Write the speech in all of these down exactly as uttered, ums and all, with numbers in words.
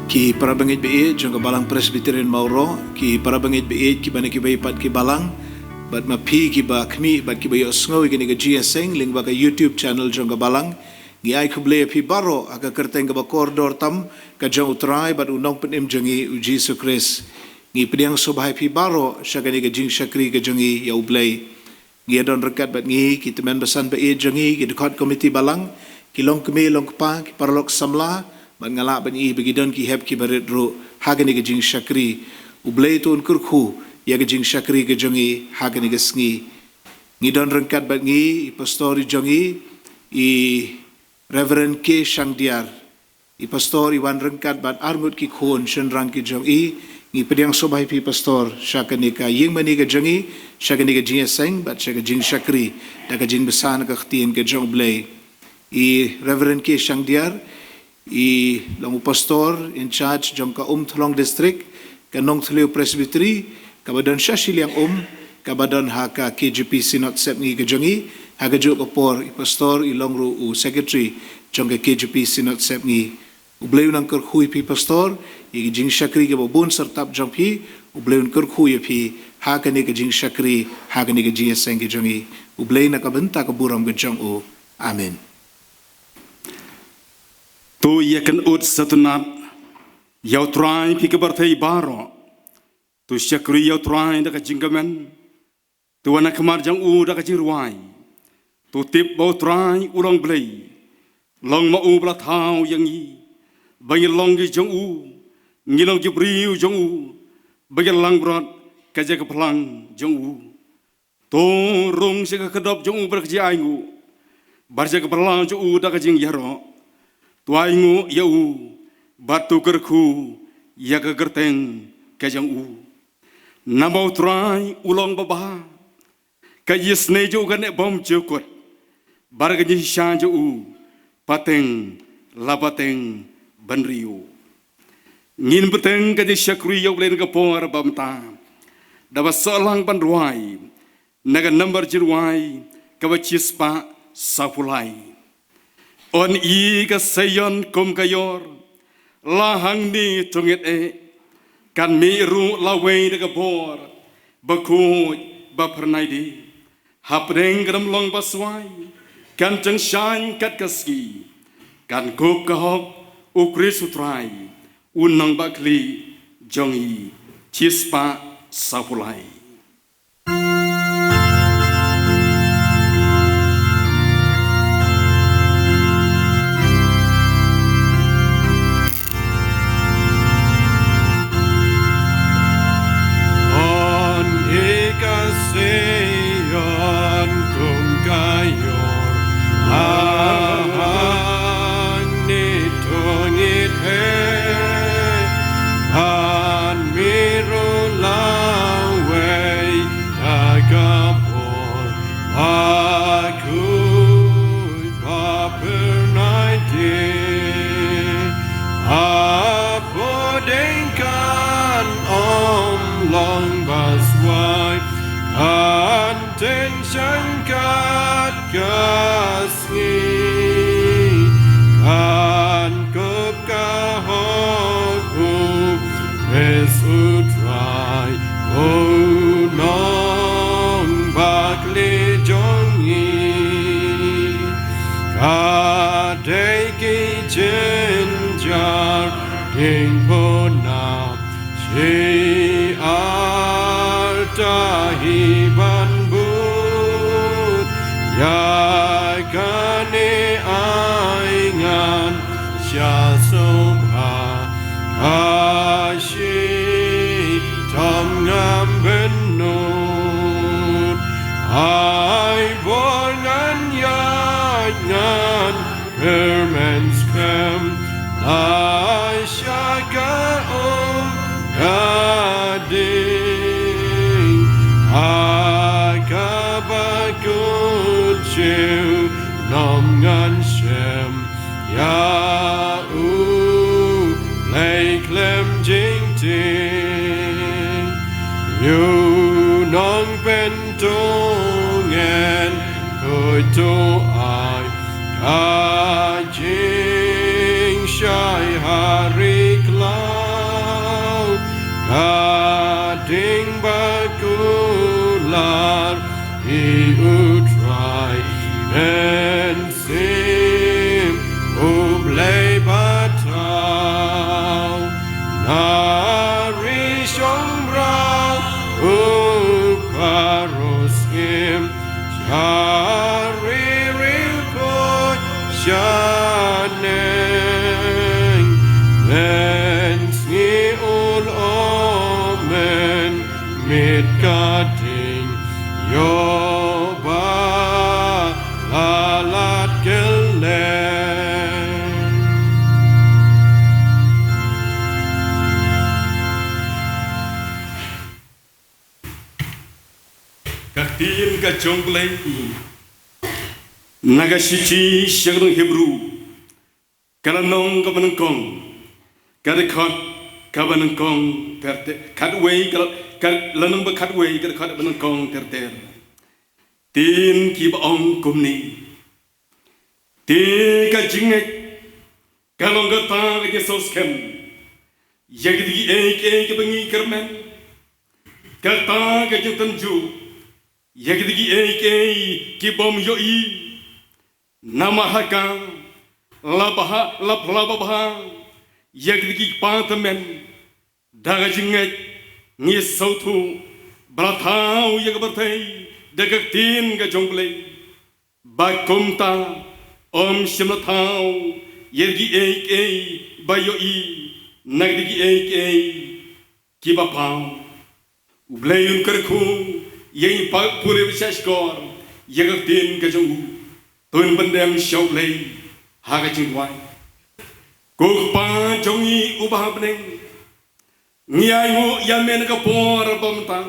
Ki para bangeit ba ïeit jong ka Balang Presbyterian Mawroh, ki para bangeit ba ïeit kiba na kiwei pat ki balang, bad ma phi kiba khmih bad kiba ïohsngew ïa kane ka jingïaseng lyngba ka YouTube channel jong ka Balang, ngi ai khublei ïa phi baroh ha ka kyrteng kaba kordor tam ka jong U Trai bad U Nongpynim jong ngi U Jisu Khrist. Ngi pdiang sngewbha ïa phi baroh sha kane ka jingshakri ka jong ngi ïa U Blei. Ngi ïa don ryngkat bad ngi ki tymmen basan ba ïeit jong ngi, ki dkhot komiti balang, ki longkmie longkpa, ki paralok samla, bad nga lah ban ïohi ba ki don ki hep kiba rit ruh ha kane ka jingshakri. U Blei to un kyrkhu ïa ka jingshakri ka jong ngi ha kane ka sngi. Ngi don ryngkat bad ngi i pastor i jong ngi, i Reverend K Shangdiar. I pastor i wan ryngkat bad arngut ki khun shynrang ki jong i. Ngi pdiang sngewbha ïa phi pastor sha kane ka ïingmane ka jong i, sha kane ka jingïaseng bad sha ka jingshakri da ka jingbasan ka ktien ka jong U Blei. I Reverend K Shangdiar i long u pastor in charge jong ka Umthlong District, ka Nongthliew Presbytery, kaba don sha shiliang um, kaba don ha ka K J P Synod Sepngi ka jong i. Ha kajuh ka por i pastor i long ruh u secretary jong ka K J P Synod Sepngi. U Blei un nang kyrkhu ïa phi pastor ïa ka jingshakri kaba bun syrtap jong phi. U Blei un kyrkhu ïa phi ha kane ka jingshakri, ha kane ka jingïaseng ka jong i. U Blei na ka bynta ka burom ka jong u. Amen. To ïa kynnoh sngewtynnat ïa U Trai phi ki pyrthei baroh. To shakri ïa U Trai da ka jingkmen. To wan ha khmat jong u da ka jingrwai. To tip ba U Trai u long Blei. Long ma u ba la thaw ïa ngi ba ngin long ki jong u, ngin long ki briew jong u, ba ngin langbrot ka jaka phlang jong u. To rung sha ka khyrdop jong u bad ka jingainguh, bad sha ka pyrla jong u da ka jingïaroh. To ainguh ïa u bad to kyrkhu ïa ka kyrteng ka jong u. Namar U Trai u long babha, ka jingïasnei jong u ka neh bymjukut, bad ka jingshisha jong u pateng la pateng bynriew. Ngin bteng ka jingshakri ïa U Blei na ka por ba mynta da ba sahlang ban rwai na ka nambar jingrwai kaba shispah sawphew lai. Yn i ka Seion kum ka ïor, la hangne to ngeit eh. Kan mih ruh lawei da ka bor bakhuid ba phyrnai de. Hapdeng ka dam long ba swai, kan jingshaiñ kat ka sngi, kan kup ka hok U Khrist U Trai, U Nongbahkhlieh jong ngi. Shispah sawphew lai. Yn i ka Seion kum ka ïor, la hangne to ngeit eh. Kan mih ruh lawei da ka bor bakhuid ba phyrnai de. Hapdeng kan ym long ba swai, kan jingshaiñ kat ka sngi, kan kup ka hok U Khrist U Trai, U Nongbahkhlieh jong ngi. Ka dei ki jynjar diengphna shi ar tahi ban bud ïa kane ai ngan sha sumar, ka shitom ngam bynnud. Ai bor ngan ïaid ngan kyrmen skhem, la sha ka um ka ding, ha kaba kut junom ngan shem ïa U Blei khlem jingtieng. Ïa U Nongpynim to ngeit, khuid to ai ka jingshai ha ri khlaiñ. Mynsiem U Blei ba thaw na ri shynrang, u Pharao skhem sha ri riewkhuid shaneng. Mynsngi u lyoh mynmiet ka ding, ïoh ba la lad kylleng. Ka ktien ka jong U Blei na ka shithi sha ki nong Hebru, ka lynnong kaba nyngkong, ka dkhot kaba nyngkong ter ter, khatwei, ka, ka lynnong ba khatwei, ka dkhot kaba nyngkong ter ter. Ktien kiba ong kumne: Te ka jingngeit ka long kata ka jingsngewskhem ïa kito kiei kiei kiba ngi kyrmen, kata ka jingtynjuh ïa kito kiei kiei ki bym ïohi. Namar ha ka la bha, la, la bha ïa kito ki kpa tymmen, da ka jingngeit ngi sngewthuh ba la thaw ïa ka pyrthei da ka ktien ka jong U Blei, ba kumta ym shym la thaw ïa kiei kiei ba ïohi na kito kiei kiei kiba paw. U Blei un kyrkhu ïa ngi, paw pule ba sha shkor ïa ka ktien ka jong u. To ngin pyndem sha U Blei ha ka jingduwai. Ko Kpa jong ngi uba ha bneng, ngi ainguh ïa me na ka por ba mynta.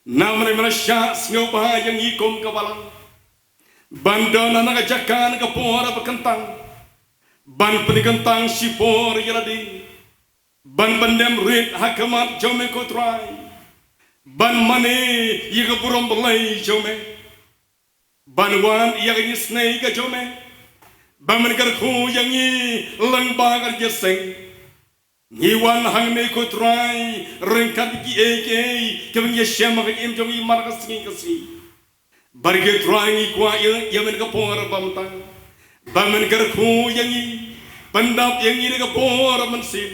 Namar me la shah sngewbha ïa ngi kum ka balang ban don na ka jaka na ka por ba kyntang, ban pynkyntang shipor ïa lade, ban pyndem rit ha khmat jong me ko Trai, ban mane ïa ka burom Blei jong me, ban wad ïa ka jingisynei ka jong me, ba men kyrkhu ïa ngi lyngba ka jingïaseng. Ngi wan hangne ko Trai ryngkat kiei kiei kiba ngi ïashem ha ka jingim jong ngi man ka sngi ka sngi. Bad ko Trai ngi kwah ïa, ïa me na ka por ba mynta ba men kyrkhu ïa ngi, pyndap ïa ngi na ka por mynsiem,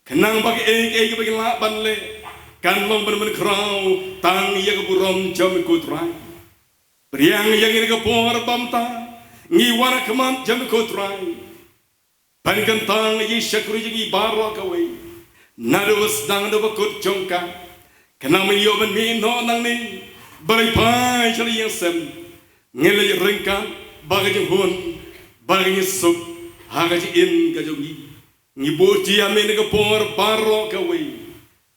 khnang ba kiei kiei kiba ngi lah ban leh kan long ban pynkhraw tang ïa ka burom jong me ko Trai. Pdiang ïa ngi na ka por ba mynta, ngi wan ha khmat jong me ko Trai, ban kyntang ïa ka jingshakri jong ngi baroh kawei, naduh ba sdang haduh ba kut jong ka, khnang ba ngin ïoh ban mih noh nangne bad leit phai sha la ïing sem, ngin leit ryngkat bad ka jinghun bad ka jingsuk ha ka jingim ka jong ngi. Ngi buh jia ïa me na ka por baroh kawei.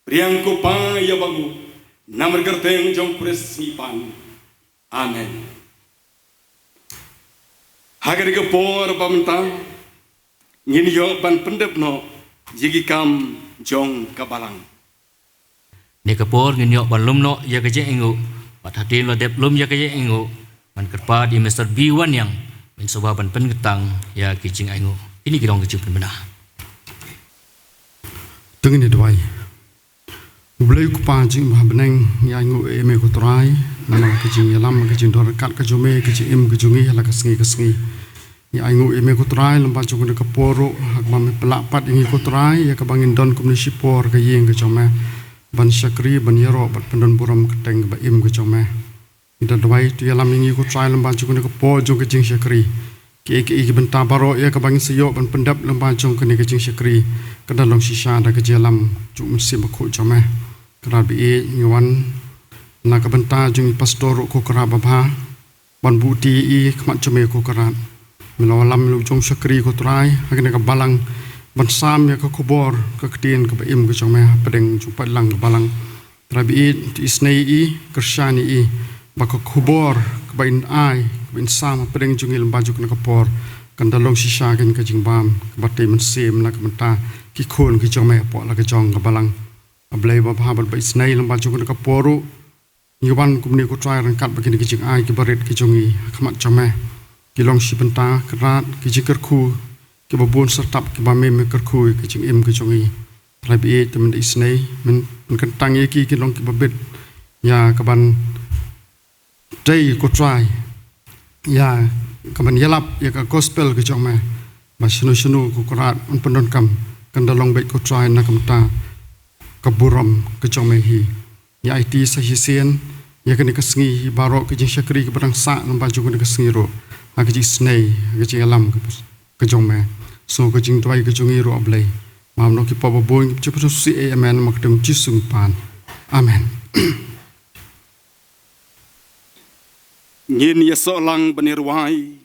Pdiang ko Pa ïa ba nguh, namar ka kyrteng jong Khrist ngi pan. Amen. Ha kane ka por ba mynta ngin ïoh ban pyndep noh ïa ki kam jong ka balang. Ne ka por ngin ïoh ban lum noh ïa ka jingainguh, bad hadien la dep lum ïa ka jingainguh, ngan kyrpad ïa Mister B Wanniang, ban sngewbha ban pynkyntang ïa ki jingainguh. Kine ki long ki jingpynbna. To ngin ïa duwai. U Blei u Kpa jong ngi ba ha bneng, ngi ainguh ïa me ko Trai namar ka jingïalam, ka jingdon ryngkat ka jong me, ka jingim ka jong ngi ha la ka sngi ka sngi. Ngi ainguh ïa me ko Trai lyngba jong kane ka por ruh, ha kaba me pynlah pat ïa ngi ko Trai ïa kaba ngin don kumne shipor ha ka ïing ka jong me, ban shakri, ban ïaroh bad pyndon burom ka kyrteng kaba im ka jong me. Ngi da duwai, to ïalam ïa ngi ko Trai lyngba jong kane ka por jong ka jingshakri. Kiei kiei ki bynta baroh ïa kaba ngin sa ïoh ban pyndep lyngba jong kane ka jingshakri, kan da long shisha da ka jingïalam jong u Mynsiem Bakhuid jong me. Kynrad ba ïeit, ngi wan na ka bynta jong i pastor ruh ko Kynrad babha, ban buh ti ïa i ha khmat jong me ko Kynrad. Me la wallam ïa u jong u shakri ko Trai ha kane ka balang, ban sam ïa ka khubor ka ktien kaba im ka jong me hapdeng jong u paidlang ka balang. Trai ba ïeit, to isynei ïa i, kyrshan ïa i, ba ka khubor kaba in ai, kaba in sam hapdeng jong ngi lyngba jong kane ka por, kan da long shisha kane ka jingbam kaba tei mynsiem na ka bynta ki khun ki jong me hapoh la ka jong ka balang. A Blei babha, bad ba isynei lyngba jong kane ka por ruh, ngi wan kumne ko Trai ryngkat bad kine ki jingai kiba rit ki jong ngi ha khmat jong me. Ki long shi bynta, Kynrad, ki jingkyrkhu kiba bun syrtap kiba me, me kyrkhu ïa ka jingim ka jong ngi. Trai ba ïeit, to men da isynei, men, men pynkyntang ïa ki, kin long kiba bit ïa kaban tei ko Trai ïa ka ban ïalap ïa ka gospel ka jong me, ba shano shano ko Kynrad un pyndonkam, kan da long beit ko Trai na ka bynta ka burom ka jong me hi. Ïa aiti sa shisien ïa kane ka sngi hi baroh ka jingshakri kaba dang sah lyngba jong kane ka sngi ruh ha ka jingisynei, ha ka jingïalam ka, ka jong me. Sngew ka jingduwai ka jong ngi ruh, A Blei. Mano ki pop babun ki jingpyndonkam, amen, ha ka kyrteng Jisu ngi pan. Amen. Ngin ïasoh lang ban ïarwai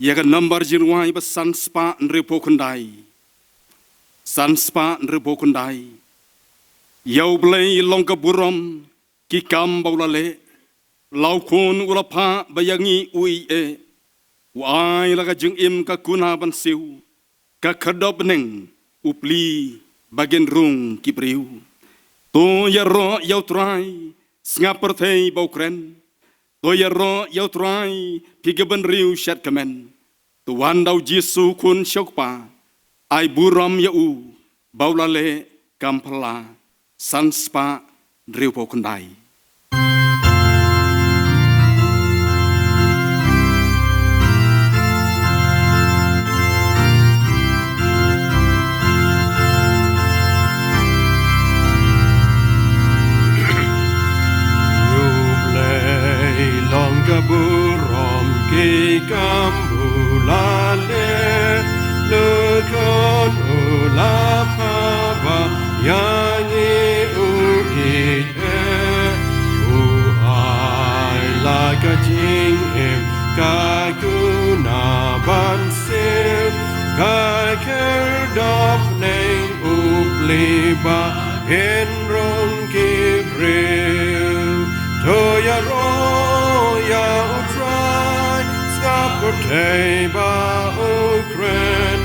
ïa ka nambar jingrwai ba san spah hynriewphew khyndai. San spah hynriewphew khyndai. Ïa U Blei long ka burom, ki kam ba u la leh. La u Khun u la phah ba ïa ngi u ïeit, u ai la ka jingim ka kuna ban siew, ka khyrdop bneng u plie ba kin rung ki briew. To ïaroh ïa U Trai, sngap pyrthei ba u kren. To ïaroh ïa U Trai, phi ki bynriew shet kmen. To wan da U Jisu Khun sha U Kpa, ai burom ïa u ba u la leh kam phylla. San spah hynriewphew khyndai. U Blei long ka burom, ki kam u la leh. La u Khun u la phah ba ïa ngi u ïeit, u ai la ka jingim ka kuna ban siew, ka khyrdop bneng u plie ba kin rung ki briew. To ïaroh ïa U Trai, sngap pyrthei ba u kren.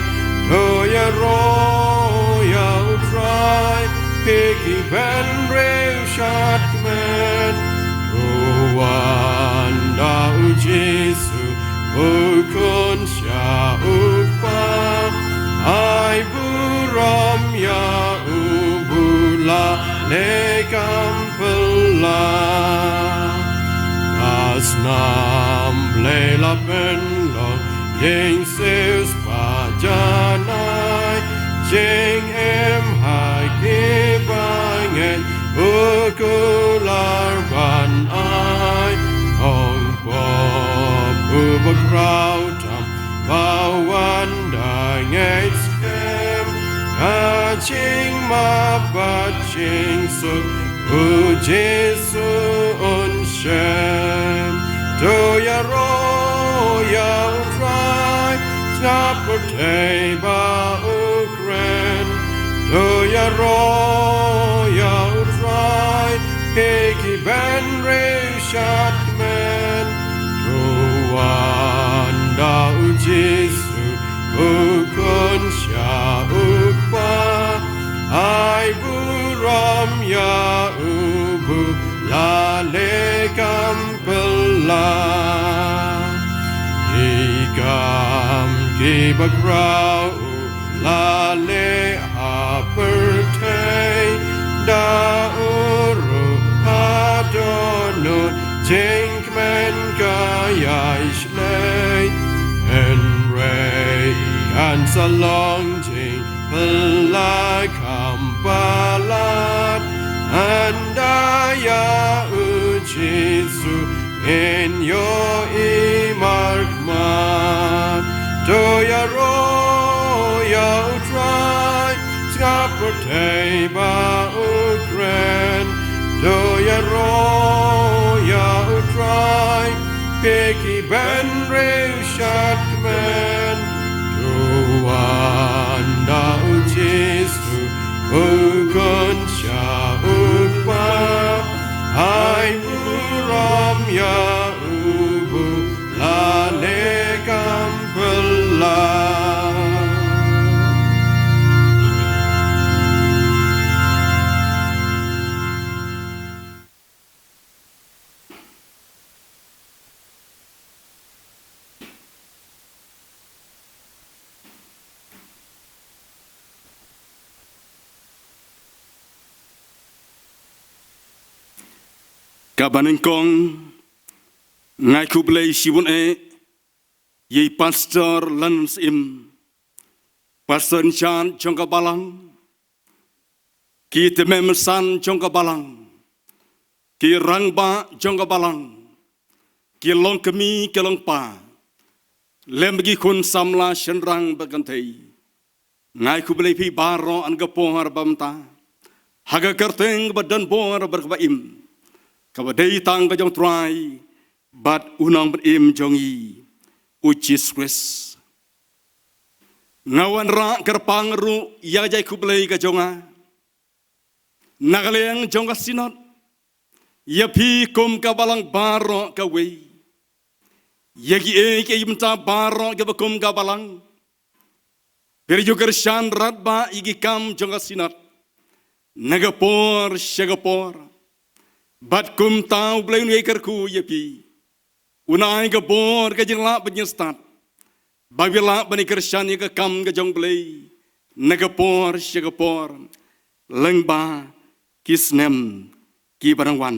To ïaroh ïa U Trai, phi ki bynriew shet kmen. To wan da U Jisu U Khun sha U Kpa, ai burom ïa u ba u la leh kam phylla. Ka snam Blei la pynlong, jingsiewspah janai, jingim ha ki bangeit u kular ban ai. Ong pop u bakhraw tam ba wan da ngeit skhem, ka jingmap bad jingsuk U Jisu un shem. To ïaroh ïa U Trai, sngap pyrthei ba u kren. To ïaroh ïa U Trai, phi ki bynriew shet kmen. To wan da U Jisu U Khun sha U Kpa, ai burom ïa u ba u la leh kam phylla. Ki kam ki bakhraw u la leh ha pyrthei, da u ruh ha dohnud jingkmen ka ïai shlei. Hynrei kan sa long jingphylla kam palat, ynda ïa U Jisu ngin ïohi markhmat. To ïaroh ïa U Trai, sngap pyrthei ba u kren. To ïaroh ïa U Trai, phi ki bynriew shet kmen. To wan da U Jisu U Khun sha U Kpa, ai burom ïa u ba u la leh kam phylla. Kaba nyngkong, Nga ai khublei shibun eh ïa i Pastor Lance Im, Pastor in charge jong ka balang, ki tymmen basan jong ka balang, ki rangbah jong ka balang, ki longkmie ki longpa, lem bad ki khun samla shynrang bad kynthei. Nga ai khublei ïa phi baroh ha ka por ba mynta ha ka kyrteng kaba don bor bad kaba im, kaba dei tang ka jong u Trai bad u Nongpynim jong ngi, u Jisu Khrist. Nga wanrah kyrpang ruh ïa ka jingkhublei ka jong nga na ka liang jong ka Synod ïa phi kum ka balang baroh kawei, ïa kiei kiei bynta baroh kiba kum ka balang. Phi la ju kyrshan radbah ïa ki kam jong ka Synod na ka por sha ka por, bad kumta U Blei un ïai kyrkhu ïa phi, un ai ka bor ka jinglah bad jingstad ba phi lah ban ïai kyrshan ïa ka kam ka jong U Blei na ka por sha ka por, lyngba ki snem kiba dang wan.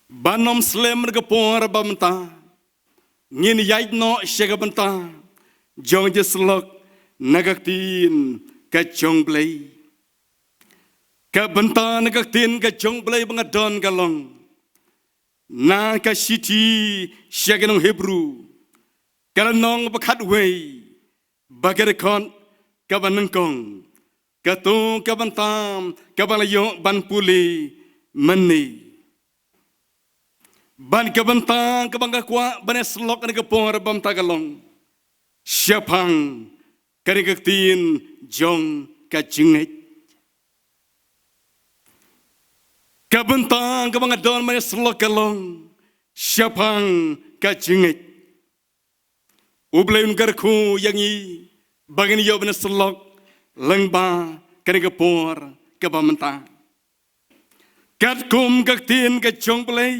Ban ym slem na ka por ba mynta, ngin ïaid noh sha ka bynta jong ka jingsyllok na ka ktien ka jong U Blei. Ka bynta na ka ktien ka jong U Blei ba nga don ka long na ka shithi sha ki nong Hebru, ka lynnong ba khatwei, bad ka dkhot kaba nyngkong. Kato ka bynta kaba nga la ïoh ban pule mynne, bad ka bynta kaba nga kwah ban ïasyllok na ka por ba mynta ka long shaphang kane ka ktien jong ka jingngeit. Ka bynta kaba nga don ban ïasyllok ka long shaphang ka jingngeit. U Blei un kyrkhu ïa ngi ba ngin ïoh ban ïasyllok lyngba kane ka por kaba mynta. Katkum ka ktien ka jong U Blei,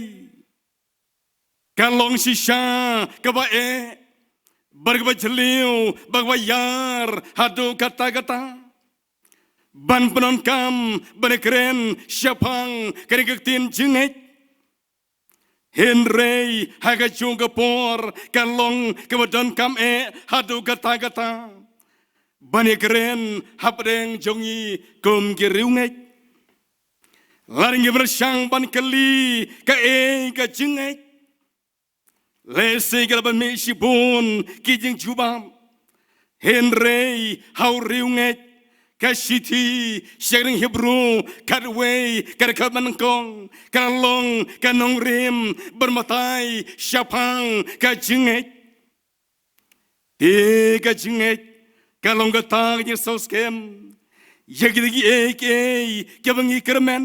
ka long shisha kaba eh bad kaba jylliew bad kaba ïar haduh katta katta ban pyndonkam ban ïakren shaphang kane ka ktien jingngeit. Hynrei ha kajuh ka por ka long kaba donkam eh haduh katta katta ban ïakren hapdeng jong ngi kum ki riewngeit. Lada ngi pyrshang ban kylli kaei ka jingngeit, lehse ka la ban mih shibun ki jingjubab. Hynrei ha u riewngeit, ka shithi sha ki nong Hebru khatwei ka dkhot ba nyngkong ka la long ka nongrim ban batai shaphang ka jingngeit. Te ka jingngeit ka long kata ka jingsaw skhem ïa kita kiei kiei kiba ngi kyrmen.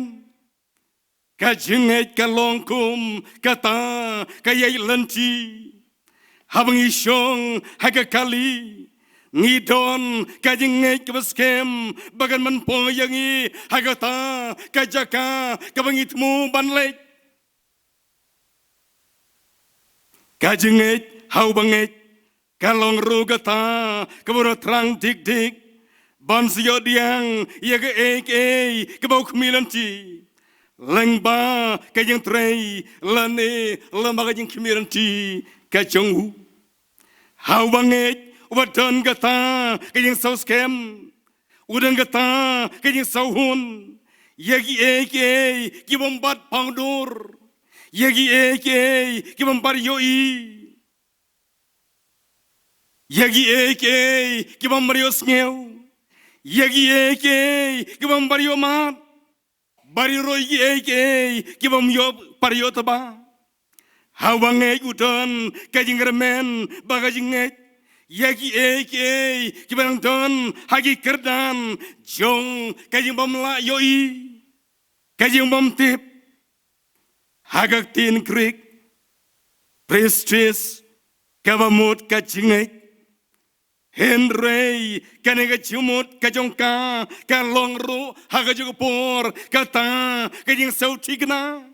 Ka jingngeit ka long kum kata ka ïaid lynti. Haba ngi shong ha ka kali, ngi don ka jingngeit kaba skhem ba kan pynpoi ïa ngi ha kata ka jaka kaba ngi thmu ban leit. Ka jingngeit ha uba ngeit ka long ruh kata kaba thrang dik dik ban sa ïoh pdiang ïa kaei kaei kaba u khmih lynti lyngba ka jingtrei lane lyngba ka jingkhmih lynti ka jong u. Ha uba ngeit, uba don kata ka jingsaw skhem, u don kata ka jingsawhun ïa kiei kiei kibym bat pawdur, ïa kiei kiei kibym bat ïohi, ïa kiei kiei kibym bat ïohsngew, ïa kiei kiei kibym bat ïohmad, bad ïa ruh kiei kiei kibym ïoh, bad ïoh tba. Ha uba ngeit u don ka jingkyrmen bad ka jingngeit ïa kiei kiei kiba dang don ha ki kyrdan jong ka jingbym lah ïohi, ka jingbym tip. Ha ka ktien Greek, pistis, kaba mut ka jingngeit. Hynrei kane ka jingmut ka jong ka ka long ruh ha kajuh ka por kata ka jingsaw thikna.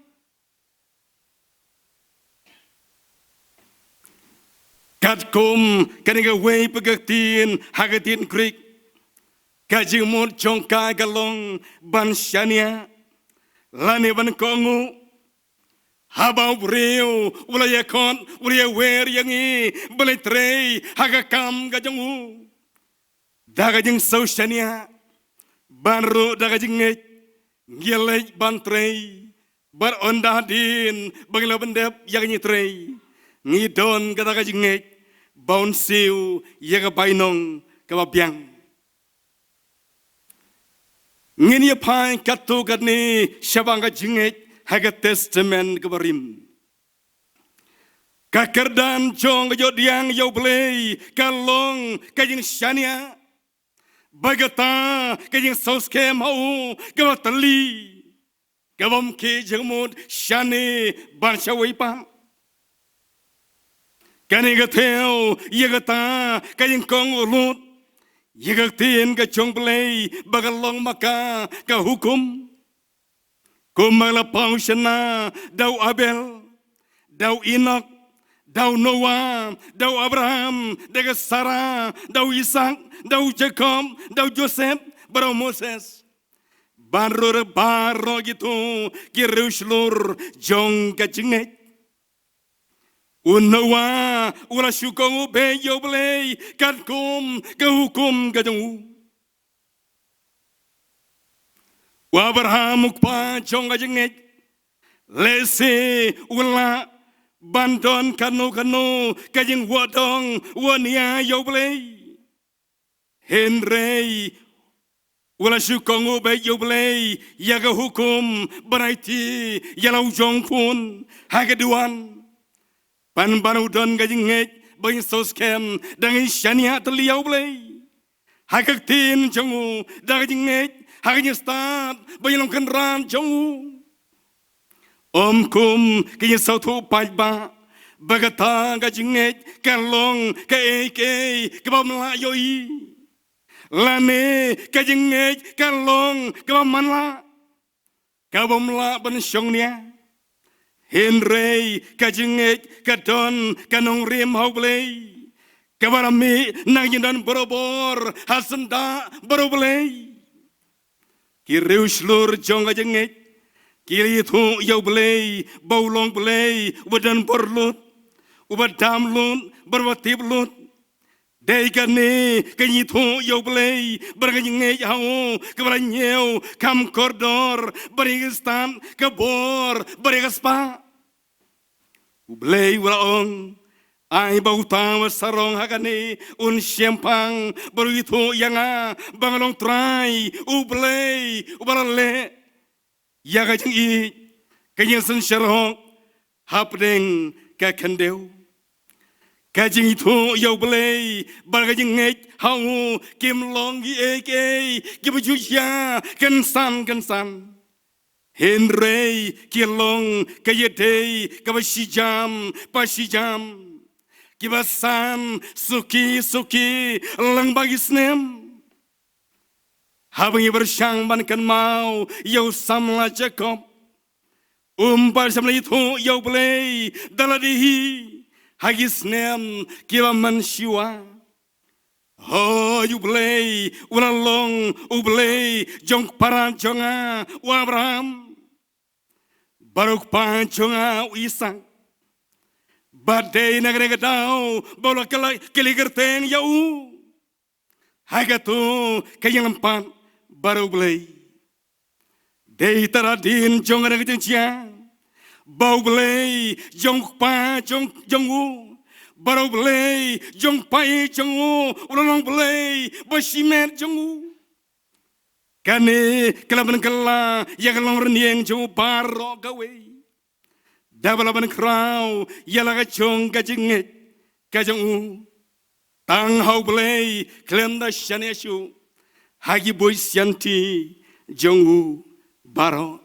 Katkum kane kawei pat ka ktien ha ka ktien Greek, ka jingmut jong ka ka long ban shaniah lane ban kohnguh. Haba u briew u la ïakhot, u la ïawer ïa ngi ban leit trei ha ka kam ka jong u da ka jingsngewshaniah, bad ruh da ka jingngeit, ngi leit ban trei. Bad ynda hadien ba ngi la pyndep ïa ka jingtrei, ngi don kata ka jingngeit ba un siew ïa ka bainong kaba biang. Ngin ïa phai katto katne shaphang ka jingngeit ha ka Testament kaba rim. Ka kyrdan jong ka jingïoh diang ïa U Blei ka long ka jingshaniah, bad kata ka jingsngewskhem ha u kaba teli, ka bym khih jingmut shane bad shawei pat. Kane ka thew ïa kata ka jingkhong lut ïa ka ktien ka jong U Blei ba ka long ma ka ka hukum. Kumba la paw shynna da u Abel, da u Enok, da u Noah, da u Abraham, da ka Sarah, da u Isaak, da u Jakob, da u Joseph, bad da u Moses. Bad ruh baroh kito ki riewshlur jong ka jingngeit. U Noah u la shu kohnguh beit ïa U Blei katkum ka hukum ka jong u. U Abraham u kpa jong ka jingngeit, lehse u lah ban don kano kano ka jingwad dong wad nia ïa U Blei. Hynrei u la shu kohnguh beit ïa U Blei ïa ka hukum ban aiti ïa la u jong khun ha ka duwan. Pynban u don ka jingngeit ba jingsngewskhem, da ka jingshaniah teli ïa U Blei ha ka ktien jong u, da ka jingngeit ha ka jingstad ba ïalong kynrad jong u. Ym kum ka jingsngewthuh paidbah ba kata ka jingngeit ka long kaei kaei kaba ym lah ïohi, lane ka jingngeit ka long kaba manlah, kaba ym lah ban shong nia. Hynrei ka jingngeit ka don ka nongrim ha U Blei, kaba la mih na ka jingdon barabor ha syndah bad U Blei. Ki riewshlur jong ka jingngeit ki la ïathuh ïa U Blei ba u long Blei uba don bor lut, uba dam lut bad uba tip lut. Dei kane ka jingïathuh ïa U Blei bad ka jingngeit ha u kaba la ñiew kham kordor bad ïa ka stad, ka bor bad ïa ka spah. U Blei u la ong, ai ba uta uba sarong ha kane un shemphang bad u ïathuh ïa nga ba nga long Trai U Blei uba la leh ïa ka jingïeit, ka jingsynshar hok hapdeng ka khyndew. Ka jingïathuh ïa U Blei bad ka jingngeit ha u kim long kiei kiei kiba ju jia kynsan kynsan. Hynrei ki long ka ïadei kaba shijam pa shijam, kiba san suki suki lyngba ki snem. Haba ngi pyrshang ban kynmaw ïa u samla Jakob, um pat shym la ïathuh ïa U Blei da lade hi ha ki snem kiba mynshuwa. Hooid, U Blei u la long U Blei jong u para jong nga u Abraham, bad u kpa jong nga u Isaak. Bad dei na kane ka daw ba u la kylla-, kylli kyrteng ïa u ha kato ka ïing lympat bad U Blei. Dei tang hadien jong kane ka jingjia ba U Blei jong u kpa jong, jong u, bad U Blei jong u kpa jong u u la long Blei ba shimet jong u. Kane ka la pynkylla ïa ka long rynïeng jong u baroh kawei, da ba la pynkhraw ïa la ka jong ka jingngeit ka jong u tang ha U Blei khlem da shaniah shuh ha ki buit sianti jong u baroh.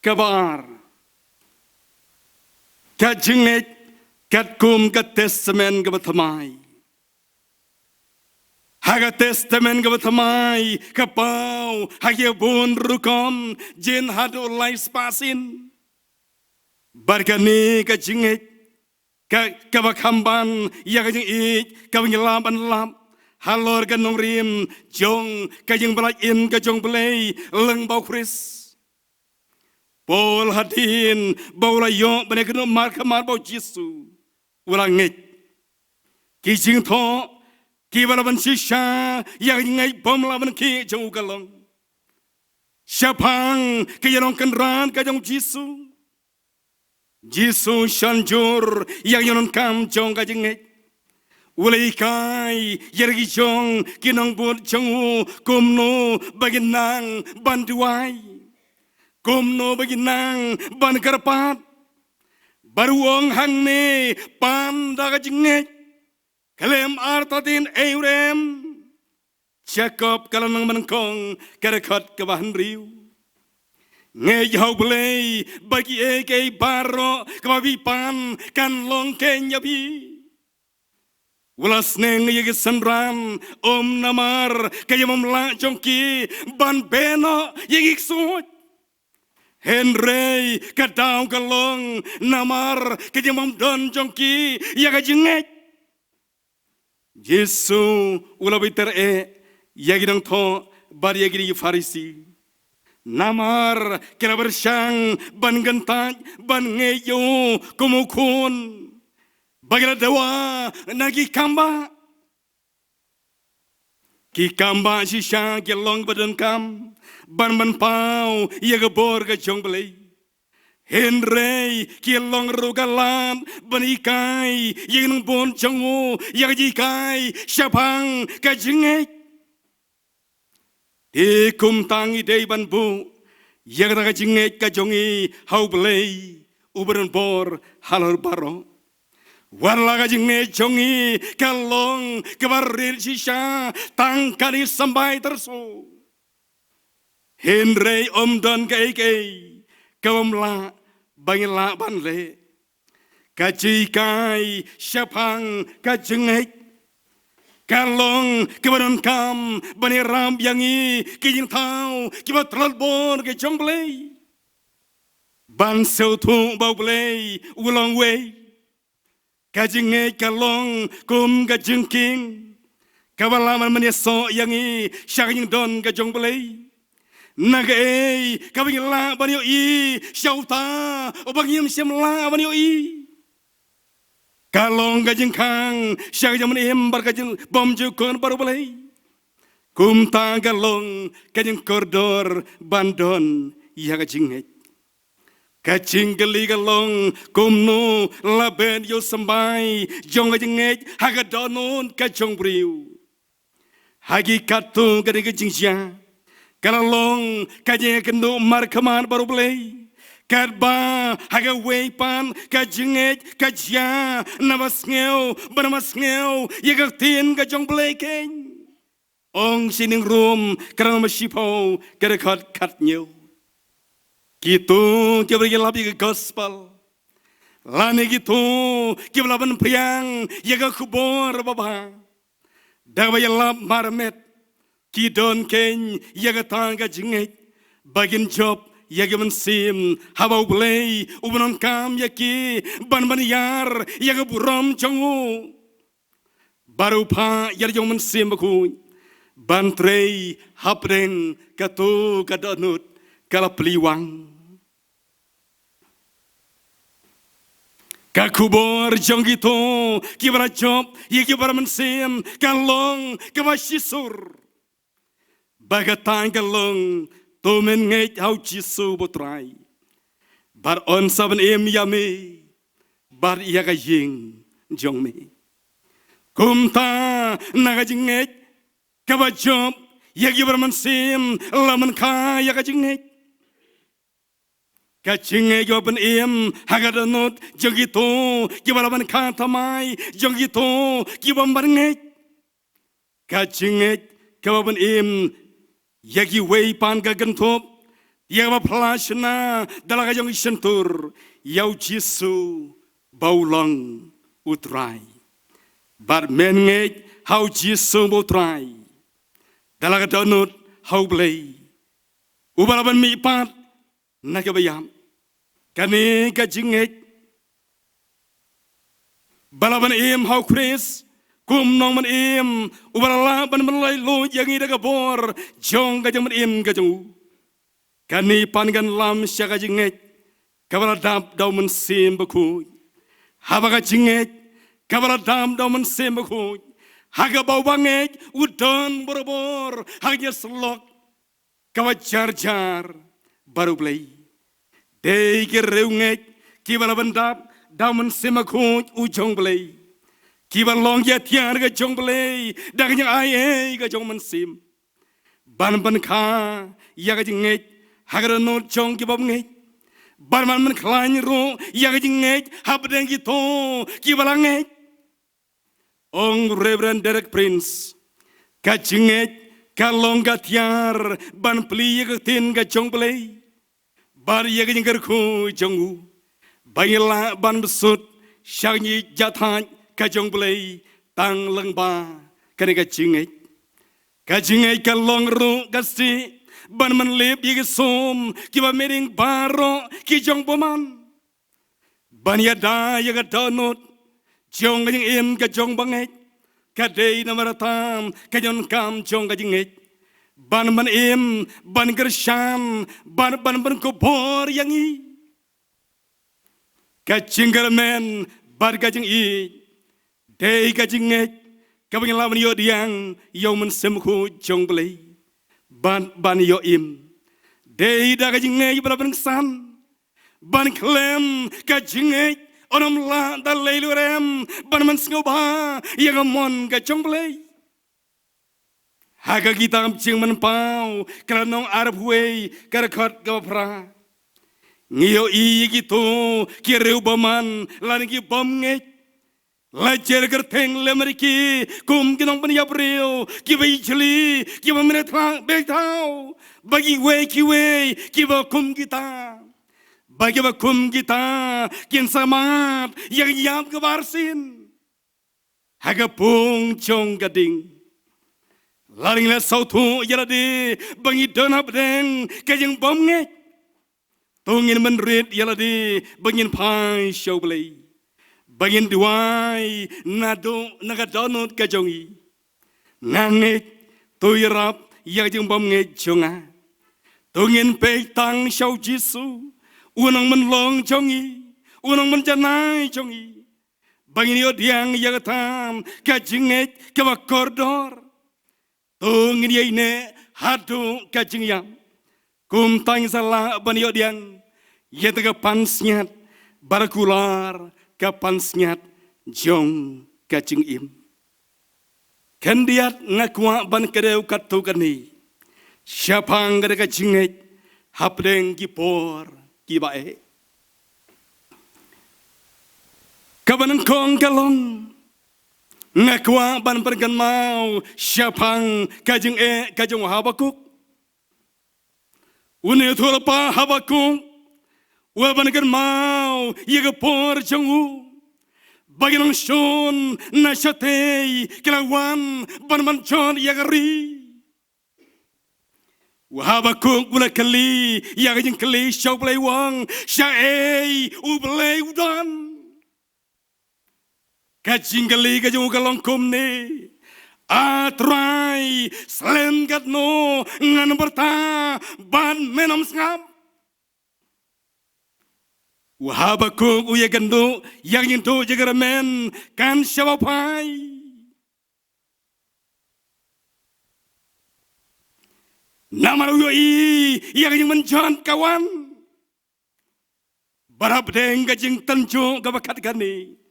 Kaba ar, ka jingngeit katkum ka Testament kaba thymmai. Ha ka Testament kaba thymmai ka paw ha ki bun rukom jin haduh lai spah sien. Bad kane ka jingngeit ka, kaba kham ban ïa ka jingïeit kaba ngi lah ban lap halor ka nongrim jong ka jingpyllait im ka jong U Blei lyngba U Khrist. Paul hadien ba u la ïoh ban ïakynduh markhmat bad u Jisu, u la ngeit. Ki jingthoh kiba la ban shisha ïa ka jingngeit bym lah ban khih jong u ka long shaphang ka ïalong kynrad ka jong u Jisu. Jisu shon jur ïa ka jingdonkam jong ka jingngeit. U la hikai ïa ki jong ki nongbud jong u kumno ba kin nang ban duwai, kumno ba kin nang ban kyrpad. Bad u ong hangne, pan da ka jingngeit. Khlem artatien ei u rem. Jakob ka la nang mynnyngkong ka dkhot kaba hynriew. Ngeit ha u Blei ba kiei kiei baroh kiba phi pan kan long kein ïa phi. U la sneng ïa ki synran, ym namar ka jingbymlah jong ki ban beh noh ïa ki ksuid. Hynrei ka daw ka long namar ka jingbymdon jong ki ïa ka jingngeit. Jisu u la bitar eh ïa ki nongthoh bad ïa ki Pharisi. Namar ki la pyrshang ban kyntait ban ngeit ïa u kum u khun. Ba ki la dawa na ki kambah. Ki kambah shisha ki long ba donkam ban ban paw ïa ka bor ka jong u Blei. Hynrei ki long ruh ka lad ban hikai ïa ki nongbud jong u ïa ka jinghikai shaphang ka jingngeit. Te kumta ngi dei ban buh ïa kata ka jingngeit ka jong ngi ha u Blei uba don bor halor baroh. Wat la ka jingngeit jong ngi ka long kaba rit shisha tang kane symbai tyrso, hynrei ym don kaei kaei kaba ym lah ba ngi lah ban leh. Ka jinghikai shaphang ka jingngeit ka long kaba donkam ban ïarap ïa ngi ki jingthaw kiba tlot bor ka jong u Blei. Ban sngewthuh ba u Blei u long uwei. Ka jingngeit ka long kum ka jingkieng kaba lah ban ïasoh ïa ngi sha ka jingdon ka jong u Blei. Na kaei kaba ngi lah ban ïohi sha uta uba ngim shym lah ban ïohi. Ka long ka jingkhang sha ka jingmyntoi bad ka jingbymjukut bad u Blei. Kumta ka long ka jingkordor ban don ïa ka jingngeit. Ka jingkylli ka long kumno la bet ïa u symbai jong ka jingngeit ha ka dohnud ka jong u briew. Ha ki katto katne ki jingjia ka la long ka jingïakynduh markhmat bad u Blei. Katba ha kawei pat ka jingngeit ka jia naba sngew ba naba sngew ïa ka ktien ka jong u Blei kein. Ong sha ngi Rom ka lynnong ba shiphew ka dkhot khathynñiew. Kito kiba la ïalap ïa ka gospel lane kito kiba la ban phriang ïa ka khubor babha da kaba ïalap marmet ki don kein ïa kata ka jingngeit ba kin jop ïa ki mynsiem haba u Blei u ba donkam ïa ki ban ban ïar ïa ka burom jong u. Baroh pat ïa la jong mynsiem bakhuid ban trei hapdeng kato ka dohnud ka la plie wang. Ka khubor jong kito kiba la jop ïa ki para mynsiem ka long kaba shisur. Ba kata ka long to men ngeit ha u Jisu ba u Trai bad un sa ban im ïa me bad ïa ka ïing jong me. Kumta na ka jingngeit kaba jop ïa ki para mynsiem la man kha ïa ka jingngeit. Ka jingngeit kaba pynim ha ka dohnud jong kito kiba la ban kha thymmai jong kito kiba ym ban ngeit. Ka jingngeit kaba pynim ïa kiwei pat ka kynthup ïa kaba phla shynna da la ka jong i shyntur ïa u Jisu ba u long u Trai. Bad men ngeit ha u Jisu ba u Trai da la ka dohnud ha u Blei uba la ban mihpat na kaba ïap. Kane ka jingngeit ba la ban im ha u Khrist kum u nongpynim uba la lah ban ban laitluid ïa ngi da ka bor jong ka jingpynim ka jong u. Kane pat kan lam sha ka jingngeit kaba la dap da u Mynsiem Bakhuid. Haba ka jingngeit kaba la dap da u Mynsiem Bakhuid, ha kaba u bangeit u don barabor ha ka jingïasyllok kaba jar jar bad U Blei. Dei ki riewngeit kiba la pyndap da u Mynsiem Bakhuid u jong U Blei, kiba long ki atiar ka jong U Blei da ka jingai ei ka jong u Mynsiem, ban pynkha ïa ka jingngeit ha ka dohnud jong ki bymngeit, ban, ban pynkhlaiñ ruh ïa ka jingngeit hapdeng kito kiba la ngeit. Ong Reverend Derek Prince, ka jingngeit ka long ka atiar ban plie ïa ka ktien ka jong U Blei bad ïa ka jingkyrkhu jong u, ba ngin lah ban bsut sha ka jingïathait ka jong U Blei tang lyngba kane ka jingngeit. Ka jingngeit ka long ruh ka stieh ban pynlip ïa ki sum kiba mih ding baroh ki jong bymman. Ban ïada ïa ka dohnud jong ka jingim ka jong bangeit, ka dei namar tam ka jingdonkam jong ka jingngeit ban, ban im, ban kyrshan, ban, ban, ban khubor ïa ngi. Ka jingkyrmen bad ka jingïeit dei ka jingngeit kaba ngin lah ban ïoh pdiang ïa u Mynsiem Bakhuid jong U Blei bad ban ïoh im. Dei da ka jingngeit ba la pynksan ban khlem ka jingngeit, ym lah da lei lurem ban, ban sngewbha ïa ka mon ka jong U Blei. Ha ka kitab Jingmynpaw ka lynnong arphew wei, ka dkhot kaba phra, ngi ïohi ïa kito ki riew bymman lane ki bymngeit, la jer kyrteng lem ïa ki kum ki nongpynïap briew, kiba ijli, kiba mih na thaw beit thaw, ba kiwei kiwei kiba kum kita, ba kiba kum kita kin sa mad ïa ka jingïap kaba arsien ha ka pung jong ka ding. Lada ngi la sngewthuh ïa lade ba ngi don hapdeng ka jingbymngeit, to ngin pynrit ïa lade ba ngin phai sha U Blei, ba ngin duwai naduh na ka dohnud ka jong ngi. Nga ngeit, to ïarap ïa ka jingbymngeit jong nga. To ngin peit tang sha U Jisu, u nongpynlong jong ngi, u nongpynjanai jong ngi, ba ngin ïoh pdiang ïa kata ka jingngeit kaba kordor. To ngin ïaineh haduh ka jingïap. Kumta ngin sa lah ban ïoh pdiang ïa kata ka pansngiat ba la kular ka pansngiat jong ka jingim. Khyndiat nga kwah ban kdew katto katne shaphang kata ka jingngeit hapdeng ki por kiba eh. Kaba nyngkong ka long, nga kwah ban pynkynmaw shaphang ka jingeh ka jong u Habakuk. Une u thohlypa Habakuk u la pynkynmaw ïa ka por jong u, ba ki nongshun na shatei ki la wan ban, ban jot ïa ka ri. U Habakuk u la kylli ïa ka jingkylli sha U Blei, u ong, shaei U Blei u don? Ka jingkylli ka jong u ka long kumne: A Trai, slem katno ngan pyrta bad men ym sngap? U Habakuk u ïakynduh ïa ka jingduh jingkyrmen kan shah phai. Namar u ïohi ïa ka jingmynjot ka wan. Bad hapdeng ka jingtynjuh kaba khatkhane,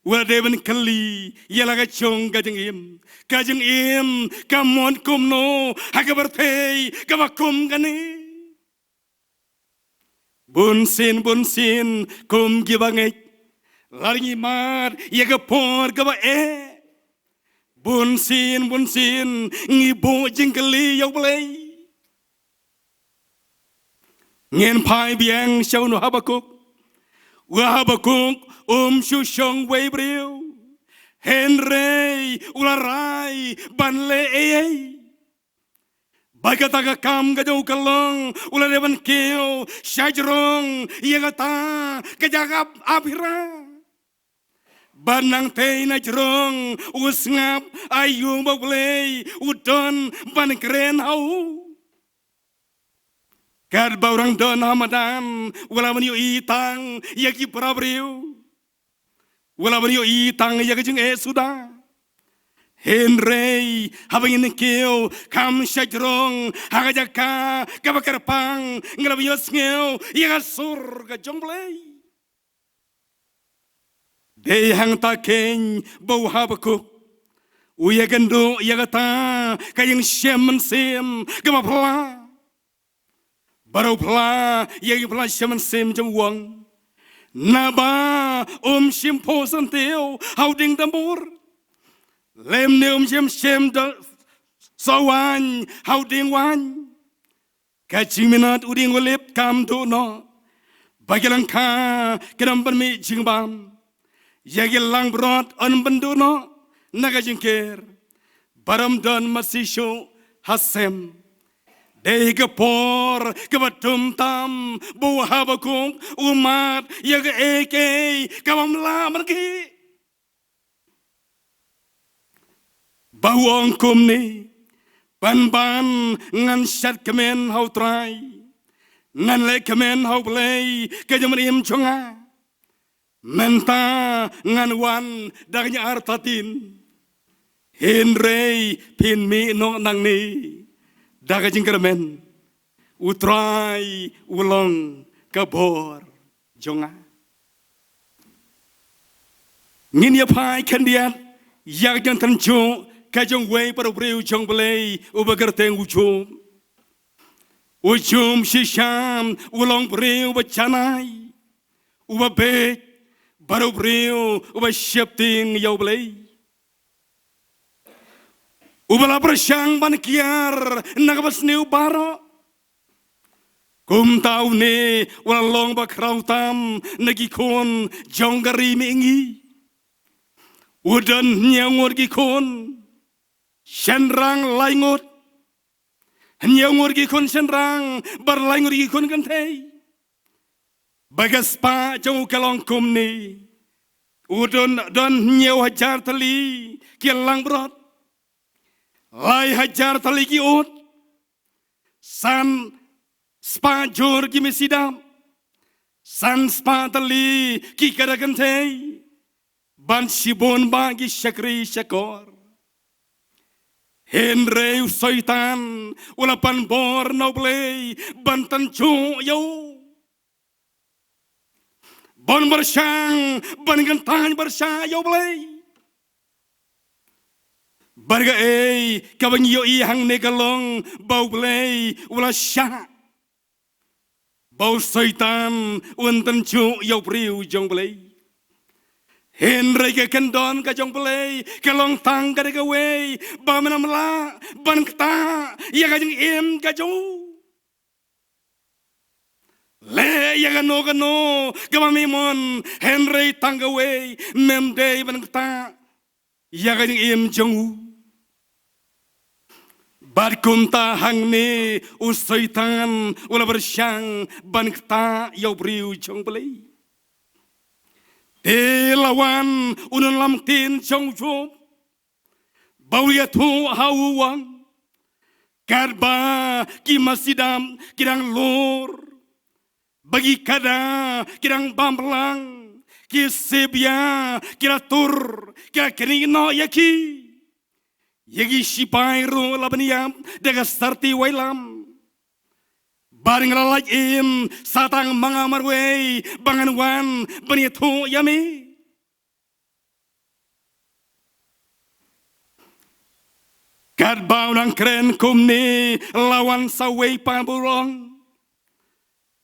u la dei ban kylli ïa la ka jong ka jingim. Ka jingim ka mut kumno ha ka pyrthei kaba kum kane? Bunsien bunsien kum ki bangeit, lada ngi mad ïa ka por kaba eh, bunsien bunsien ngi buh jingkylli ïa U Blei. Ngin phai biang sha u Habakuk. U Habakuk um shu shong wei briew, hynrei u la rai ban leh ei ei. Bad kata ka kam ka jong u ka long, u la dei ban kiew shajrong ïa kata ka jaka ap, ap hira. Bad nangtei na jrong u sngap aïu ba U Blei u don ban kren ha u. Katba u dang don ha madan, u la ban ïohi tang ïa ki para briew. U la ban ïohi tang ïa ka jingeh suda. Hynrei haba ngin kiew kham shajrong ha ka jaka kaba kyrpang, ngi la ban ïohsngew ïa ka sur ka jong U Blei. Dei hangta keiñ ba u Habakuk u ïakynduh ïa kata ka jingshem mynsiem kaba phylla. Bad u phylla ïa ki phylla shem mynsiem jong u ong, naba um shym phuh syntiew ha u dieng tambur, lymne um shym shem da sohwaiñ ha u dieng waiñ. Ka jingminot u dieng olib kam duh noh, bad ki lyngkha kin ym pynmih jingbam. Ïa ki langbrot yn pynduh noh na ka jingker, bad ym don masi shuh ha sem. Dei ka por kaba tumtam ba u Habakuk u mad ïa kaei kaei kaba ym lah ban khih. Ba u ong kumne, pynban ngan shad kmen ha U Trai, ngan leh kmen ha U Blei ka jingmyntoi jong nga. Mynta ngan wan da ka jingïartatien, hynrei phin mih noh nangne da ka jingkyrmen. U Trai u long ka bor jong nga. Ngin ïa phai khyndiat ïa ka jingtynjuh ka jong uwei u para briew jong U Blei uba kyrteng u Job. U Job shisha u long briew uba janai, uba beit, bad u briew uba sheptieng ïa U Blei. Uba la pyrshang ban kiar na kaba sniew baroh. Kumta une u la long ba khraw tam na ki khun jong ka ri mihngi. U don hynñiew ngut ki khun, shynrang lai ngut. Hynñiew ngut ki khun shynrang bad lai ngut ki khun kynthei. Bad ka spah jong u ka long kumne. U don, don hynñiew hajar tylli ki langbrot, lai hajar tylli ki ut, san spah jur ki masi dap, san spah tylli ki kada kynthei, bad shibun bah ki shakri shakor. Hynrei u Soitan u la pan bor na U Blei ban tynjuh ïa u, ban pyrshang ban kyntait pyrshah ïa U Blei. Bad kaei kaba ngi ïohi hangne ka long ba U Blei u la shah, ba u Soitan un tynjuh ïa u briew jong U Blei. Hynrei ka kyndon ka jong U Blei ka long tang kane kawei, ba men ym lah ban ktah ïa ka jingim ka jong u. Leh ïa kano kano kaba me mon, hynrei tang kawei, mem dei ban ktah ïa ka jingim jong u. Bad kumta hangne u Soitan u la pyrshang ban ktah ïa u briew jong U Blei. Te la wan u nongïalam ktien jong u Job, ba u ïathuh ha u, u ong, katba ki masi dap ki dang lur, ba ki kada ki dang bam blang, ki sibia ki la tur, ki la knieh noh ïa ki. Ïa ki sipai ruh la ban ïap da ka sarti wailam. Bad nga la lait im sa tang ma nga marwei ba ngan wan ban ïathuh ïa me. Katba u dang kren kumne, la wan sa uwei pat ba u ong,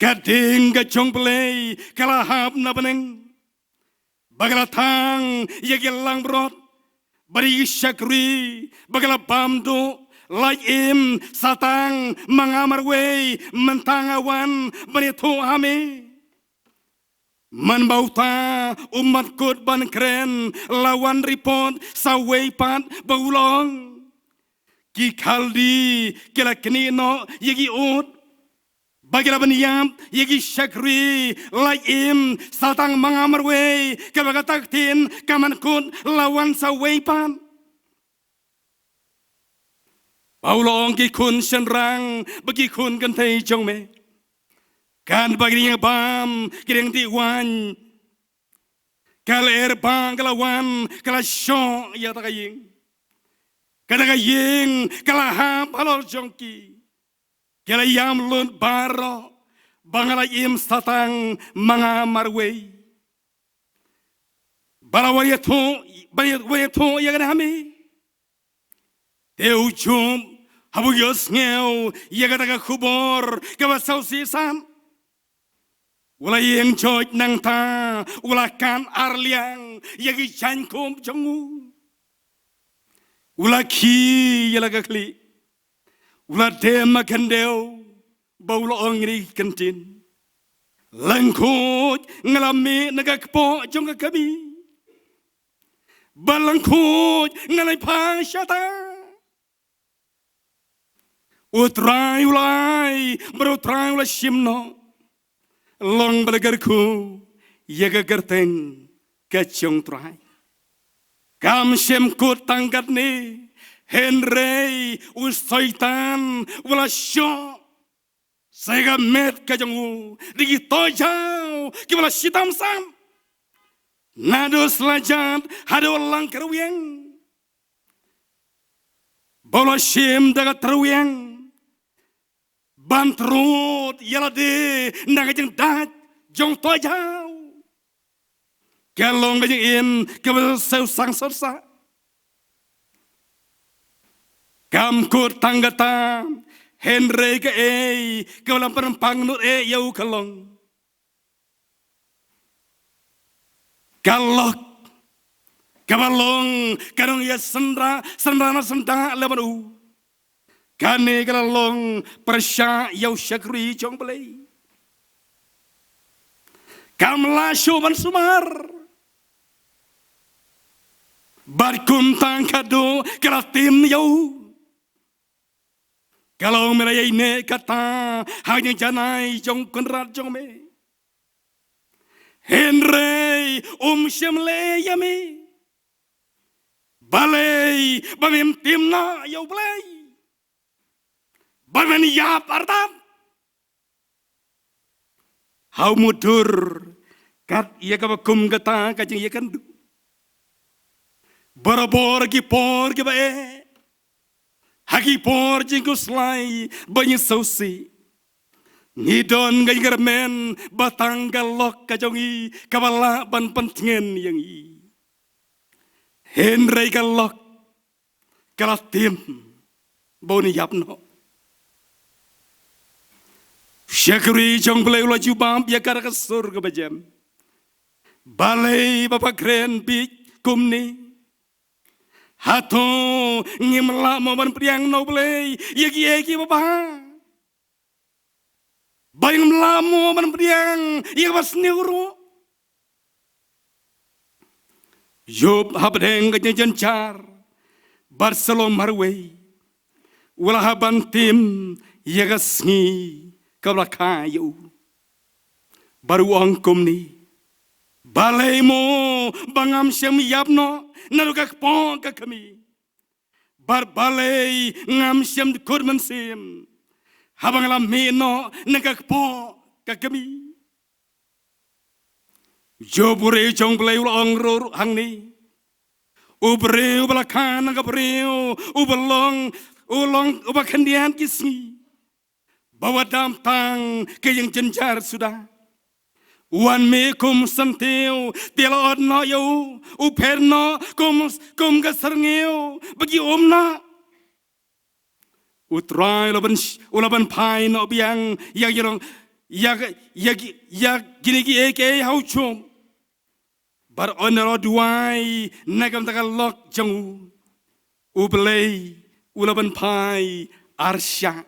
ka ding ka jong U Blei ka la hap na bneng, ba ka la thang ïa ki langbrot bad ïa ki shakri, ba ka la bam duh. Lait im sa tang ma nga marwei, mynta nga wan ban ïathuh ha me. Man ba uta u mat kut ban kren, la wan report sa uwei pat ba u la ong, ki Khaldi ki la knieh noh ïa ki ut, ba ki la ban ïap ïa ki shakri. Lait im sa tang ma nga marwei, kaba kata ka ktien ka mat kut la wan sa uwei pat. Ba u la ong, ki khun shynrang bad ki khun kynthei jong me, Katba ki nongbam ki dang dih waiñ, ka lyer ba ka la wan ka la shoh ïa kata ka ïing. Kata ka ïing ka la hap halor jong ki. Ki la ïam lut baroh ba nga la im satang ma nga marwei. Ba la wan ïathuh, ba la wan ïathuh ïa kane ha me. Te u Job haba u ïohsngew ïa kata ka khubor kaba sngewsih san, u la ïeng joit nangta, u la kan arliang ïa ki jaiñkup jong u. U la khie ïa la ka khlieh, u la dem ha khyndew, bad u la ong ïa kine ki kyntien: Lyngkhuid nga la mih na ka kpoh jong ka kmie, bad lyngkhuid ngan ïaphang shata. U Trai u la ai, bad u Trai u la shim noh. Long ba la kyrkhu ïa ka kyrteng ka jong u Trai. Kam shym kut tang katne, hynrei u Soitan u la shoh sha ka met ka jong u da ki toijaw kiba la shitom sam. Naduh slajat haduh lang kyrwiang. Bad u la shim da ka tyrwiang ban trud ïa lade na ka jingdait jong toijaw. Ka long ka jingim kaba sngewsih sngewsih. Kam kut tang kata, hynrei kaei kaba la pynpang nud eh ïa u ka long ka lok kaba long ka nongïasynrang, synrang syndah lem bad u. Kane ka la long pyrshah ïa u shakri jong U Blei. Kam lah shuh ban sumar. Bad kumta ka duh ka la tim ïa u. Ka long, me la ïaineh kata ha ka jingjanai jong u kynrad jong me. Hynrei um shym leh ïa me. Balei ba mem tim noh ïa U Blei? Ba men ïap artat. Ha u mutdur kat ïa kaba kum kata ka jingïakynduh. Barabor ki por kiba eh, ha ki por jingkhuslai ba ngi sngewsih, ngi don ka jingkyrmen ba tang ka lok ka jong ngi kaba lah ban pyntngen ïa ngi. Hynrei ka lok ka la tim ba un ïap noh. Shakri jong U Blei u la jubab ïa ka da ka sur kaba jem: Balei ba pha kren bieit kumne? Hato ngim lah mo ban pdiang na U Blei ïa kiei kiba bha? Ba ngim lah mo ban pdiang ïa kaba sniew ruh? U Job hapdeng ka jingjynjar bad shalom marwei, u la hap ban tim ïa ka sngi kaba la kha ïa u. Bad u ong kumne: Balei mo ba ngam shym ïap noh naduh ka kpoh ka kmie? Bad balei ngam shym kut mynsiem haba nga la mih noh na ka kpoh ka kmie? U Job u briew jong U Blei u la ong ruh hangne: U briew ba la kha na ka briew uba long, u long uba khyndiat ki sngi. Ba wat dam tang ka jingjynjar suda. Wan mih kum syntiew, te la ot noh ïa u, u phet noh kum, kum ka syrngiew ba ki um noh. U Trai u la ban, u la ban phai noh biang ïa ki long, ïa, ïa, ïa kine kiei kiei ha u Job. Bad un ïa duwai na ka bynta ka lok jong u, U Blei u la ban phai arshah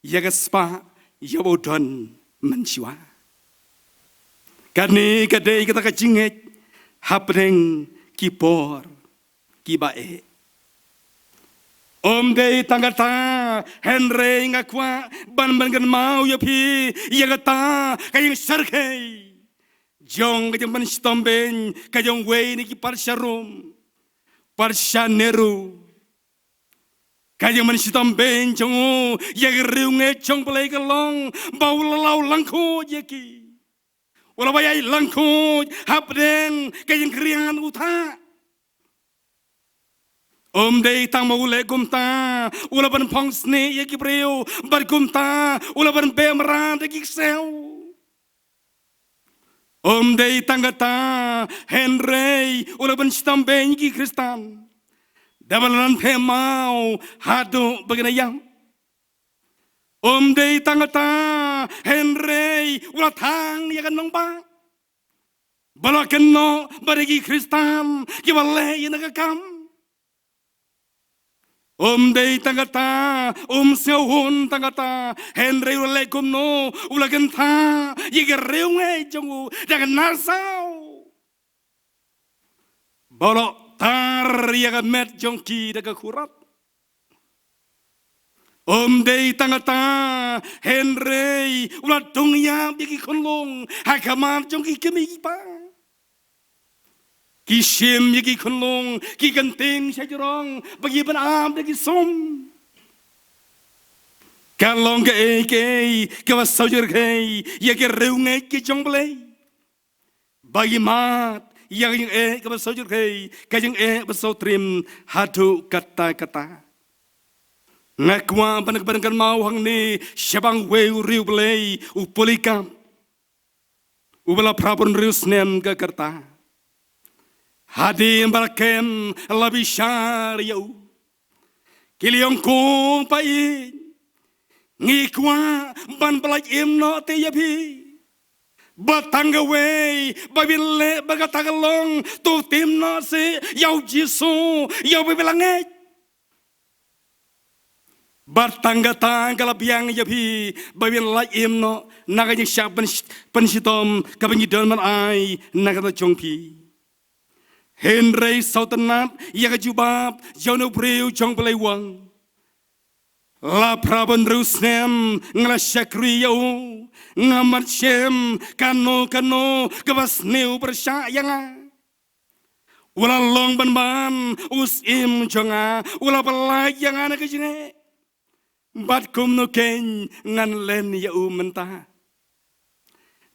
ïa ka spah ïa uba u don mynshuwa. Kane ka dei kata ka jingngeit hapdeng ki por kiba eh. Ym dei tang kata, hynrei nga kwah ban, ban pynkynmaw ïa phi ïa kata ka jingsyrkhei jong ka jingpynshitom beiñ ka jong uwei na ki patsha Rom, Patsha Nero. Ka jingpynshitom beiñ jong u ïa ki riewngeit jong U Blei ka long ba u la law lyngkhuid ïa ki. U la wan ïaid lyngkhuid hapdeng ka jingkriat u thah. Ym dei tang ba u leh kumta u la pynphong snieh ïa ki briew, bad kumta u la pynbeh mrad ïa ki ksew. Ym dei tang kata, hynrei u la pynshitom beiñ ïa ki Khristan da ba la nang pheh maw haduh ba kin ïap. Ym dei tang kata, hynrei u la thang ïa ka nongbah ba la kynnoh bad ïa ki Khristan kiba leh ïa kane ka kam. Ym dei tang kata, um sngewhun tang kata, hynrei u la leh kumno, u la kynthah ïa ki riewngeit jong u da ka nasaw ba u la tar ïa ka met jong ki da ka khun rat. Ym dei tang kata, hynrei u la dung ïap ïa ki khunlung ha khmat jong ki kmie ki kpa. Ki shim ïa ki khunlung, ki kyntien sha jrong ba ki pynap da ki sum. Ka long kaei kaei kaba shu jyrkhei ïa ki riewngeit ki jong U Blei. Ba ki mad ïa ka jingeh kaba shu jyrkhei, ka jingeh ba shu triem haduh katta katta. Nga kwah ban, ban kynmaw hangne shaphang uwei u riewblei u Polycarp, uba la phra phew hynriew snem ka rta. Hadien ba la kem, la bishar ïa u. Ki la ong, ko pa ïeit, ngi kwah ban pyllait im noh te ïa phi. Bad tang kawei ba phin leh ba kata ka long, to tim noh seh ïa u Jisu, ïa uba phi la ngeit. Bad tang kata ka la biang ïa phi ba phin lait im noh na ka jingshah pyn-, pynshitom kaba ngi don ban ai na ka bynta jong phi. Hynrei sngewtynnad ïa ka jubab jong u briew jong U Blei, u ong, la phra phew hynriew snem nga la shakri ïa u, ngam pat shem kano kano kaba sniew pyrshah ïa nga. U la long ban ban u syiem jong nga, u la pyllait ïa nga na ka jingeh. Bad kumno keiñ ngan len ïa u mynta?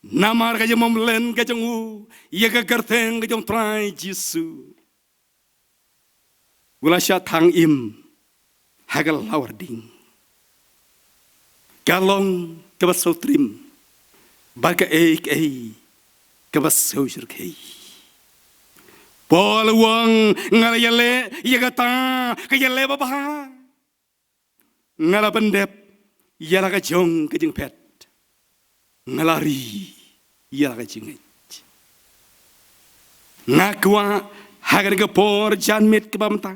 Namar ka jingbymlen ka jong u ïa ka kyrteng ka jong U Trai Jisu, u la shah thang im ha ka lawar ding. Ka long kaba sngewtriem bad kaei kaei kaba sngewjyrkhei. Paul u ong, nga la ïaleh ïa kata ka ïaleh babha. Nga la pyndep ïa la ka jong ka jingphet. Nga la ri ïa la ka jingngeit. Nga kwah ha kane ka por janmiet kaba mynta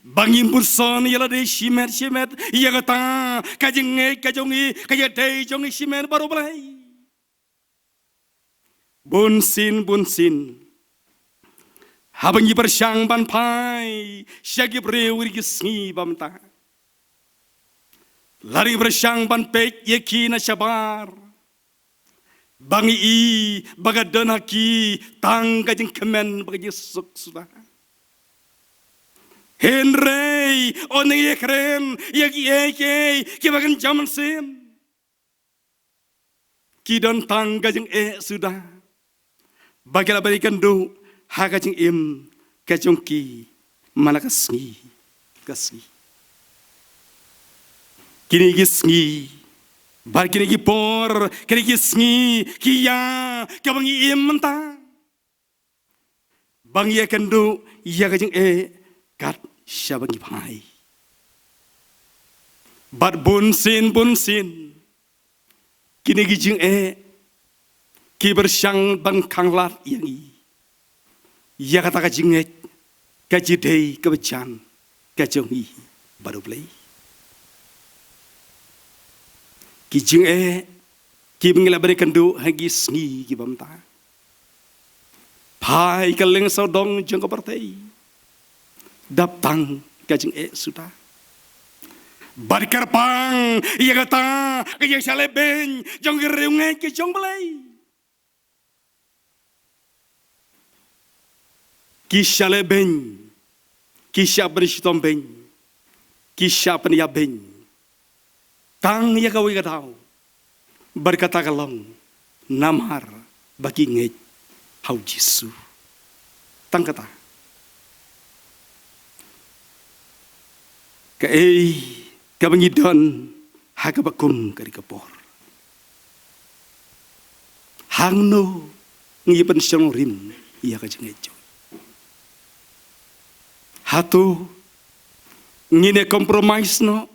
ba ngin puson ïa lade shimet shimet ïa kata ka jingngeit ka jong ngi, ka ïadei jong ngi shimet bad U Blei. Bunsien bunsien haba ngi pyrshang ban phai sha ki briew ha kine ki sngi ba mynta, lada ngi pyrshang ban peit ïa ki na shabar, ba ngi i ba ka don ha ki tang ka jingkmen bad ka jingsuk suda. Hynrei ynda ngi ïakren ïa kiei kiei kiba kynja mynsiem, ki don tang ka jingeh suda ba ki lah ban ïakynduh ha ka jingim ka jong ki man la ka sngi ka sngi. Kine ki sngi bad kine ki por, kine ki sngi ki ïa kaba ngi im mynta, ba ngi ïakynduh ïa ka jingeh kat shaba ngi phai. Bad bunsien bunsien kine ki jingeh ki pyrshang ban khanglad ïa ngi ïa kata ka jingngeit ka jingïadei kaba jan ka jong ngi bad U Blei. Ki jingeh kiba ngi lah ban ïakynduh ha kine ki sngi kiba mynta, phai kylleng sawdong jong ka pyrthei, dap tang ka jingeh suda. Bad kyrpang ïa kata ka jingshah leh beiñ jong ki riewngeit ki jong U Blei. Ki shah leh beiñ, ki shah pynshitom beiñ, ki shah pynïabeiñ tang ïa kawei ka daw. Bad kata ka long namar ba ki ngeit ha u Jisu. Tang kata. Kaei kaba ngi don ha kaba kum ka dei ka por? Hangno ngi pynshong rim ïa ka jingngeit jong? Hato ngin ïa compromise noh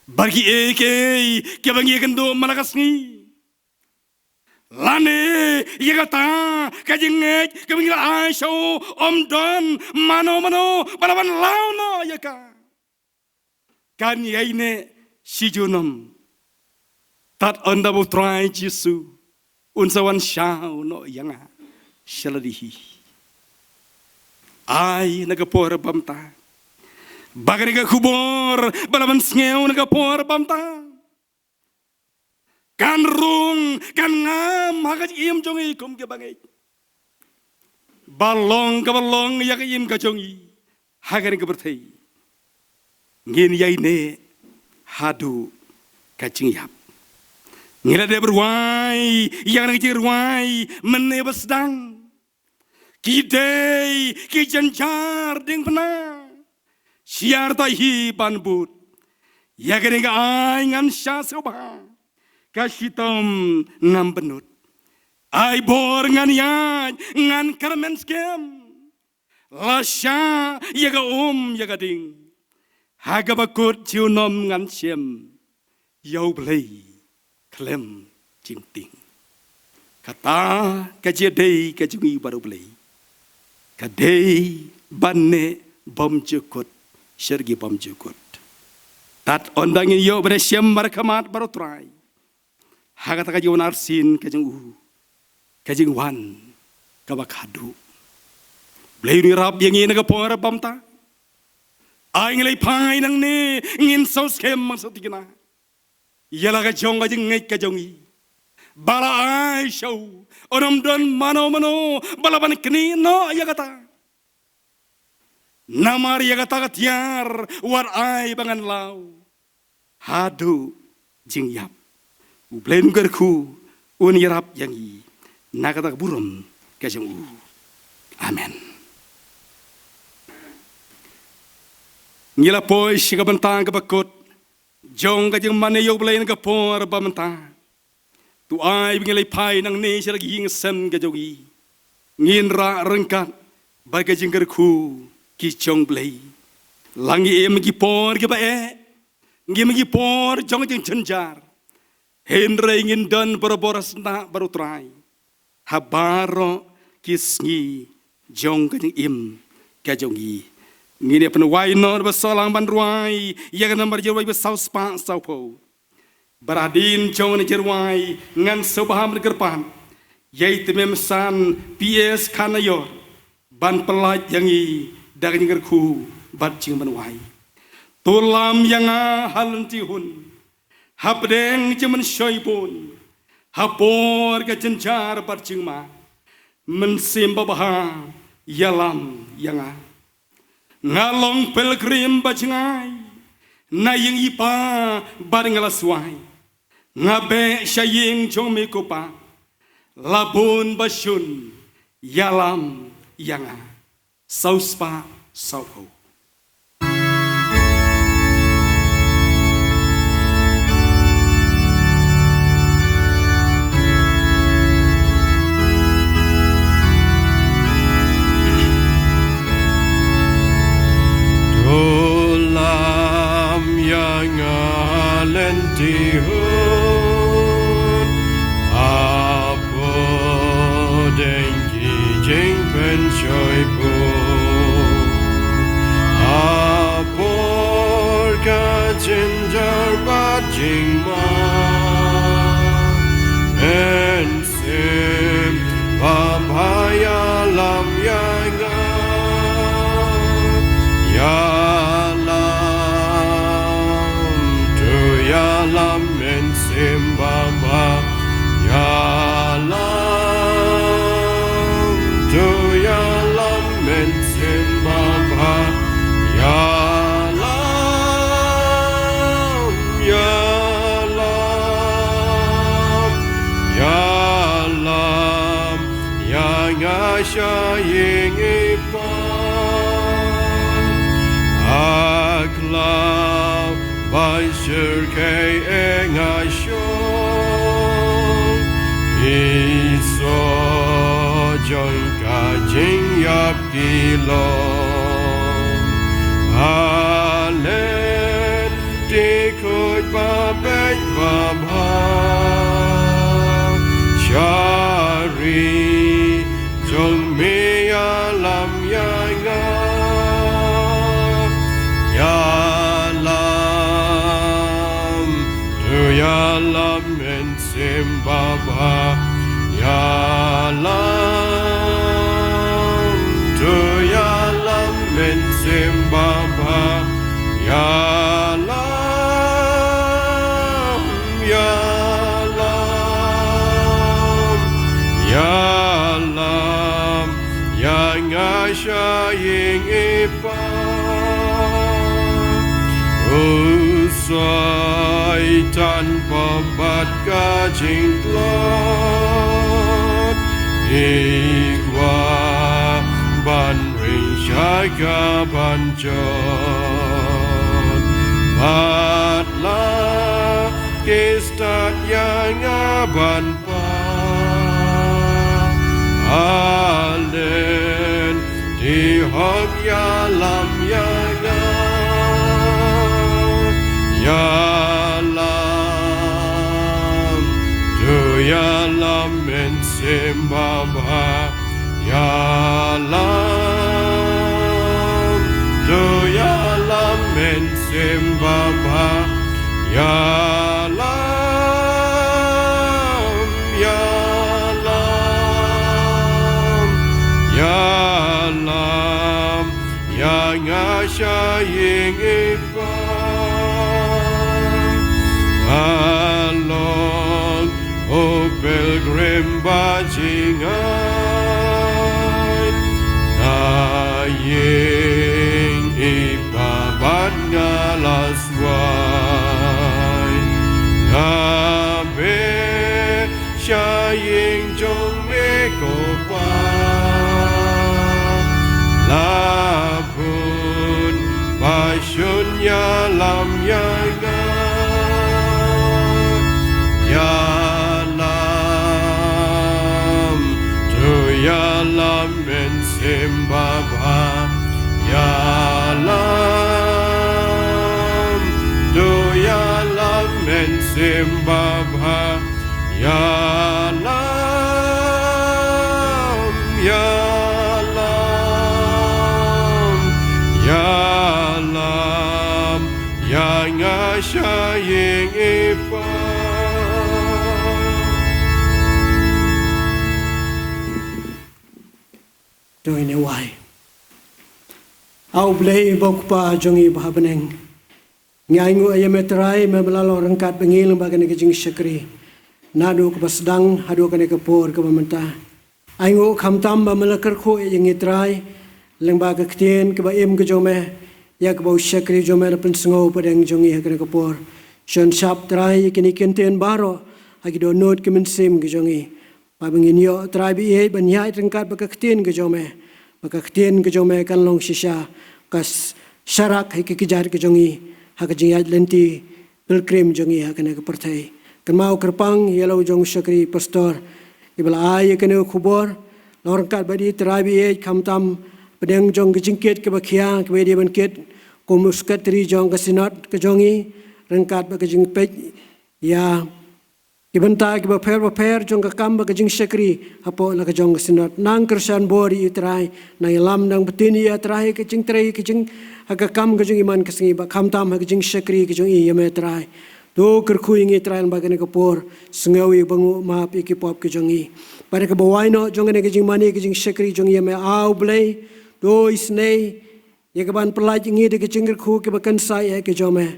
bad kiei kiei kiba ngi ïakynduh man la ka sngi? Lane ïa kata ka jingngeit kaba ngi la ai sha u, ym don mano mano ba lah ban law noh ïa ka. Kan ïaineh shi junom. Tad ynda ba u Trai Jisu un sa wan shaw noh ïa nga sha lade hi. Ai na ka por ba mynta, ba kane ka khubor ba lah ban sngew na ka por ba mynta kan rung, kan ngam ha ka jingim jong ngi kum kiba ngeit. Ba long kaba long ïa ka im ka jong ngi ha kane ka pyrthei, ngin ïaineh haduh ka jingïap. Ngi la dep rwai ïa kane ka jingrwai mynne ba sdang. Ki dei ki jynjar diengphna, syiar tahi ban bud. Ïa kane ka ai ngan shah sngewbha, ka shitom ngam bynnud. Ai bor ngan ïaid, ngan kyrmen skhem. Lashai ïa ka um ïa ka ding, ha kaba kut junom ngan shem ïa U Blei khlem jingtieng. Kata ka jingïadei ka jong ngi bad U Blei ka dei ban neh bymjukut sha ki bymjukut. Tad ynda ngin ïoh ban ïashem markhmat bad U Trai ha kata ka jingwan arsien ka jong u, ka jingwan kaba khadduh. Blei un ïarap ïa ngi na ka por ba mynta. Ai ngi leit phai nangne, ngin sngewskhem, ngin sngewthikna ïa la ka jong ka jingngeit ka jong ngi ba la ai sha u, un ym don mano mano ba lah ban knieh noh ïa kata. Namar ïa kata ka tiar wat ai ba ngan law haduh jingïap. U Blei un kyrkhu, un ïarap ïa ngi na kata ka burom ka jong u. Amen. Ngi la poi sha ka bynta kaba kut jong ka jingmane ïa U Blei na ka por ba mynta. To ai ba ngin leit phai nangne sha la ka ïing sem ka jong ngi, ngin rah ryngkat bad ka jingkyrkhu ki jong U Blei. La ngi im ha ki por kiba eh, ngi im ha ki por jong ka jingjynjar, hynrei ngin don barabor ha sla bad U Trai ha baroh ki sngi jong ka jingim ka jong ngi. Ngin ïa pynwai noh, ba shu lah ban rwai ïa ka nambar jingrwai ba saw spah saw phew. Bad hadien jong kane ka jingrwai ngan sngewbha ban kyrpad ïa i Tymmen Basan P S Khanaior ban pyllait ïa ngi da ka jingkyrkhu bad jingpynwai. To lam ïa nga ha lynti hun, hapdeng jingmynshoi bun, ha por ka jynjar bad jingma, Mynsiem Babha ïalam ïa nga. Nga long pilgrim ba jngai na ïing i pa bad nga la swai. Nga beh sha ïing jong me ko Pa, la bun ba shun ïalam ïa nga. Saw spah saw phew. To lam ïa nga lynti hun, ha pdeng ki jingpynshoi bun, ha por ka jynjar bad jingma. Mynsiem Babha ïalam ïa nga. Ïalam, to ïalam Mynsiem Babha. Ïalam, to ïalam Mynsiem Babha. Ïalam. sha ïing i pa. A khlaw ba shyrkhei e nga shong, i soh jong ka jingïap ki long. Halen ti khuid ba beit ba bha, sha ri jong me ïalam ïa nga. Ïalam, to ïalam mynsiem ba bha. Ïalam, to ïalam mynsiem ba bha. Ïalam, ïalam, ïalam ïa nga sha ïing i pa. U Soitan pop bad ka jingtlot, i kwah ban ring sha ka ban jot. Bad la ki stad ïa nga ban pang, halen ti hok ïalam ïa nga. Ïalam, to ïalam mynsiem ba bha. Ïalam, to ïalam mynsiem ba bha. Ïalam, ïalam, ïalam ïa nga sha ïing i pa. Nga long u pilgrim ba jngai, na ïing i pa bad nga la swai. Nga beh sha ïing jong me ko Pa. La bun ba shun ïalam ïa nga. Ïalam, to ïalam mynsiem ba bha. Ïalam, to ïalam mynsiem ba bha. Ïalam, ïalam, ïalam ïa nga sha ïing i Pa. To ngin ïa wai. A U Blei ba U Kpa jong ngi ba ha bneng, ngi ainguh ïa me Trai, me ba la long ryngkat bad ngi lyngba kane ka jingshakri naduh kaba sdang haduh kane ka por kaba mynta. Ainguh khamtam ba me la kyrkhu ïa ngi Trai lyngba ka ktien kaba im ka jong me, ïa kaba u shakri jong me la pynsngew pdeng jong ngi ha kane ka por. Shon shap Trai ïa kine ki ktien baroh ha ki dohnud ki mynsiem ki jong ngi. Ba ngin ïoh Trai ba ïeit ban ïaid ryngkat bad ka ktien ka jong me, ba ka ktien ka jong me kan long shisha ka s-, sharak ha ki kjat ka jong ngi ha ka jingïaid lynti pilgrim jong ngi ha kane ka pyrthei. Kynmaw kyrpang ïa la u jong u shakri pastor, iba la ai ïa kane ka khubor, la ryngkat bad i Trai ba ïeit khamtam pdeng jong ka jingkit kaba khia kaba ïadei ban kit kum u sekretari jong ka synod ka jong ngi, ryngkat bad ka jingpeit ïa ki bynta kiba pher ba pher jong ka kam bad ka jingshakri hapoh la ka jong ka synod. Nang kyrshan bor ïa i Trai, nang ïalam nang btin ïa i Trai ha ka jingtrei ka jing, ha ka kam ka jong i man ka sngi bad khamtam ha ka jingshakri ka jong i ïa me Trai. To kyrkhu ïa ngi Trai lyngba kane ka por, sngew ïa ka banguh, map ïa ki pop ka jong ngi. Bad ha kaba wai noh jong kane ka jingmane ka jingshakri jong ngi ïa me A U Blei, to isynei ïa ka ban pyllait ïa ngi da ka jingkyrkhu kaba kynsai ïa ka jong me.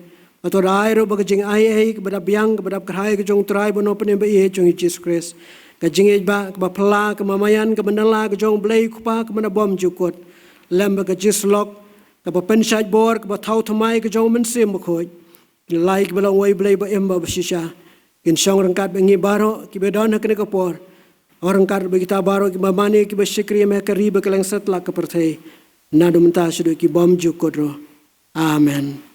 Bad to dei ruh ba ka jingaiei kaba dap biang kaba dap kyrhai ka jong u Trai bad u Nongpynim ba ïeit jong ngi Jisu Khrist, ka jingïeit ba kaba phylla, kaba maïan, kaba nylla ka jong U Blei U Kpa kaba nabom jukut, lem bad ka jingsyllok kaba pynshait bor kaba thaw thymmai ka jong U Mynsiem Bakhuid, ki lai kiba long uwei U Blei ba im bad ba shisha, kin shong ryngkat bad ngi baroh kiba don ha kane ka por. Hawa ryngkat bad kita baroh kiba mane kiba shakri ïa me ha ka ri bad ka lyngkot satlak ka pyrthei, naduh mynta shaduh ki bymjukut ruh. Amen.